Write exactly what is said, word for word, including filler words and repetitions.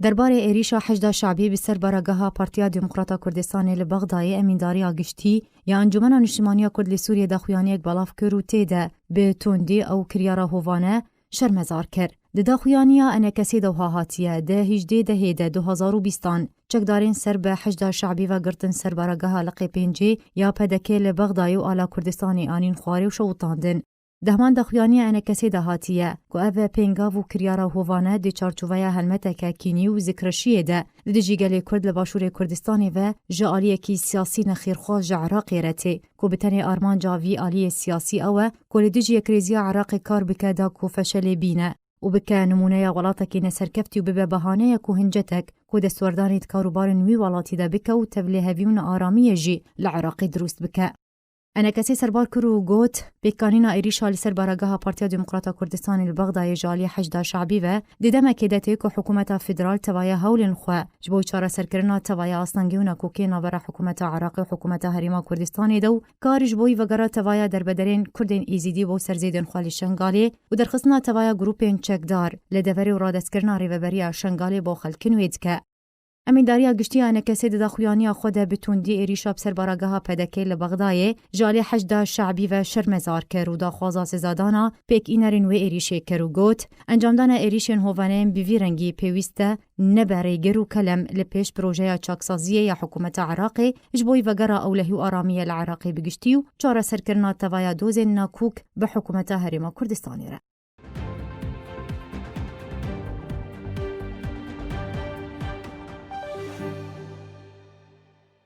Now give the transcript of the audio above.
Derbarê êrîşa Heşda Şabî bi ser baragaha Partiya Demokrata Kurdistanê li Bexdayê, Emîndariya Giştî ya Encûmena Niştimaniya Kurd li Sûriyê daxuyaniyek belav kir û tê de bi tundî ew kiryara hovane şermezar kir. Di daxuyaniya enekesê de wiha hatiye, di hîjdê dehê de du hazar û bîstan çekdarên ser bi Heşda Şabî ve girtin ser baragaha Liqê Pêncê ya P D K li Bexdayê û ala Kurdistanê anîn xwarê û şewitandin. Di heman daxuyaniya enekesê de hatiye ku ev pêngav û kiryara hovane di çarçoveya helmeteke kînî û zikreşiyê de li dijî gelê Kurd li Başûrê Kurdistanê ve ji aliyekî siyasî nexêrxwaz ji Iraqê re tê, ku bi tenê armanca vî aliyê siyasî ew e ku li dijî yekrêziya Iraqê kar bike da ku feşelê bîne û bike nimûneya welatekî neserkeftî û bibe behaneyek û hincetek ku destwerdanê di karûbarên wî welatî de bike û tevlihevî û nearamiyê jî li Iraqê dirûst bike. Enekesê serbar kir û got, pêkanîna êrîşa li ser baragaha Partiya Demokrata Kurdistanê li Bexdayê ji alî Heşda Şabî ve di demekê de tê ku hikûmeta federal tevaya hewlên xwe ji bo çareserkirina tevaya astengî û nakokiyê navbera hikûmeta Iraqê û hikûmeta Herêma Kurdistanê de û kar ji bo vegera tevaya derbederên Kurdên Êzîdî bo serzêdên xwe li Şengalê û derxistina tevaya grûpên çekdar li deverê û radestkirina rêveberiya Şengalê bo xelkin wê dike. Emîndariya Giştî ya Enekesê di daxuyaniya xwe de bi tundî êrîşa bi ser baragaha P D K li Bexdayê ji alî Heşda Şabî ve şermezar kir û daxwaza sizadana pêkînerên wê êrîşê kir û got, encamdana êrîşên hovaneyên bi vî rengî pêwîst e nebe rêgir û kelem li pêş projeya çaksaziyê ya hikûmeta Iraqê ji bo vegera ewlehî û aramiyê li Iraqê bi giştî û çareserkirina tevaya dozên nakok bi hikûmeta Herêma Kurdistanê re.